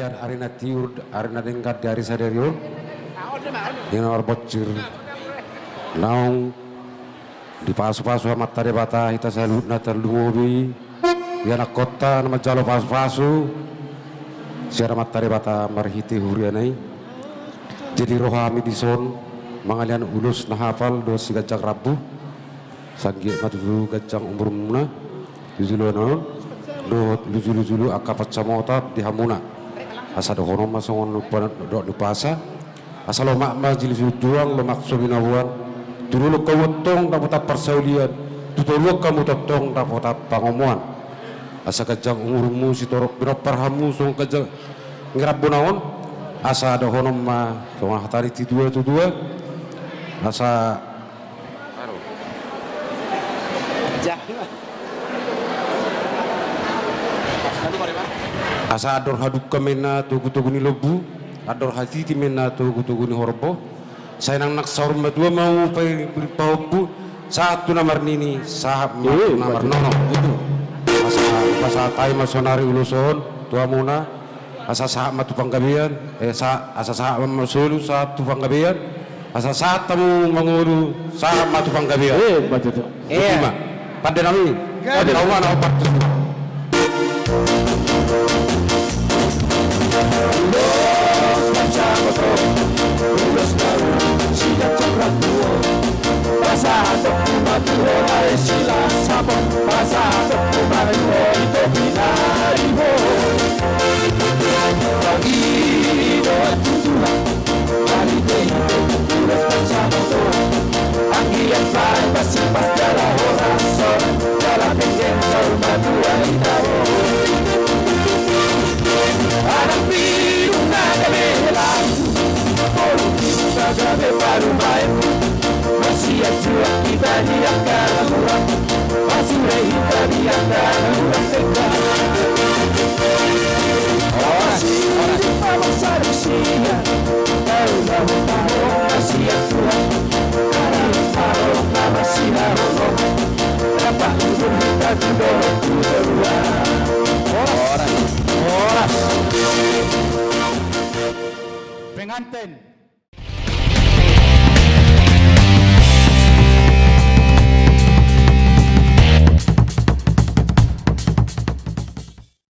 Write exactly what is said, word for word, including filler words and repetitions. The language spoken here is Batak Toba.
Ari na tiur, ari na denggan di ari sadari on. Ia na marbonsir naung dipasupasu Amanta Debata hita saluhutna tarlumobi ianakkonta na manjalo pasupasu sian Amanta Debata marhite huriana i. Jadi ro hami dison mangalean ulos na hapal dohot siganjang rambu. Sai anggiat ma tutu ganjang umurmuna di joloan on dohot lujulujulu angka pansamotan di hamuna. Asa dohonon ma songon ni umpasa. Asa lomak ma jili silinjuang, lomak so binaboan. Tu dolok hamu antong dapotan parsaulian, tu toruan hamu tongtong dapotan pangomoan. Asa ganjang umurmu sitorop binompar hamu songon ganjang ni rambu na on. Asa dohonon ma songon hata ni situa-tua. Asa Asa andor hadungka ma inna togutogu ni lombu, andor hatiti ma inna togutogu ni horbo. Sai nang nang saur matua ma hamu pahompu, sahat tu na marnini, sahat ma tu na marnono. Asa pasahat hami ma sonari ulos on tu hamuna. Asa sahat ma tu panggabean, eh, sa-, asa sahat ma solu sahat tu panggabean, asa sahat hamu mangolu sahat ma tu panggabean. Eh, ma tutu. Ima. Pande nami. Pande nami na opat tu. Ulos pansamotan, ulos na uli sian cakra tuo. Pasahatonku ma tu ho na silas sapot, pasahatonku ma tu ho i topi na di ho. Bagi do tulang, bagi do tulang, ulos pansamotan. Anggiat ma i pasti pas jala horas on, jala penggeng saur matua hita ho. Anak bidung na gabe helang. Poluk i gabe parumaen. Masian juak hita di angka na murang. Masure hita di angka na murang tenggang. Oras, oras. Pamang salusia. Kau na murang masian juak. Kau na murang masian juak. Dapat ujung hita tu dolok tu dolok. Oras, oras. Penganten.